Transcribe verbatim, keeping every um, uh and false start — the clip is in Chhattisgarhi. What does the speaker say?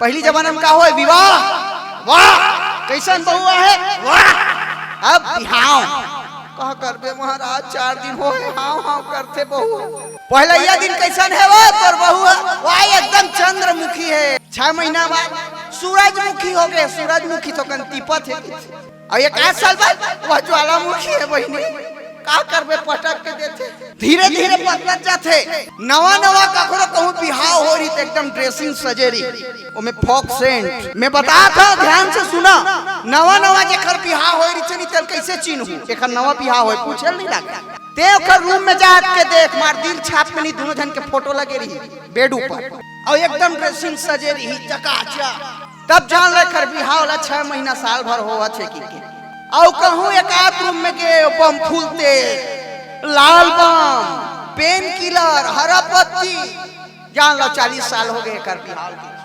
पहली जमाना में का होय, विवाह, वाह, कैसन बहू आहे, वाह। अब बिहाव, का करबे महाराज, चार दिन होय, हाव हाव करथे बहू। पहला ये दिन कैसन हे वो तोर बहू हे, वाह, एकदम चंद्रमुखी हे। छह महीना बाद सूरजमुखी हो गए, सूरजमुखी तो कन तिपत हे। अउ एक आध साल बाद वो ज्वालामुखी हे बहिनी, का करबे, पटक के देथे। धीरे धीरे बदलत जाथे। नवा नवा कखरो कहूँ बिहाव हो रही त एकदम dressing सजे रही, ओमे faux scent। मैं बतात हँव, ध्यान से सुना। नवा नवा जेकर बिहाव हो रही, चली तेल कैसे चिन्हू एकर नवा बिहाव होय, पूछे ल नहीं लागे। ते ओकर रूम में जात के देख, मार दिल छाप में नहीं, दोनों झन के फोटो लगे रही बेड ऊपर, अउ एकदम dressing सजे रही चकाचक। तब जान ले एकर बिहाव ला छह महीना साल भर होवत हे कि के। अउ कहूँ एक आध रूम में गे, बम फूलते, लाल बम, पेन किलर, हरा पत्ती, जान लो चालीस साल हो गए एकर बिहाव के।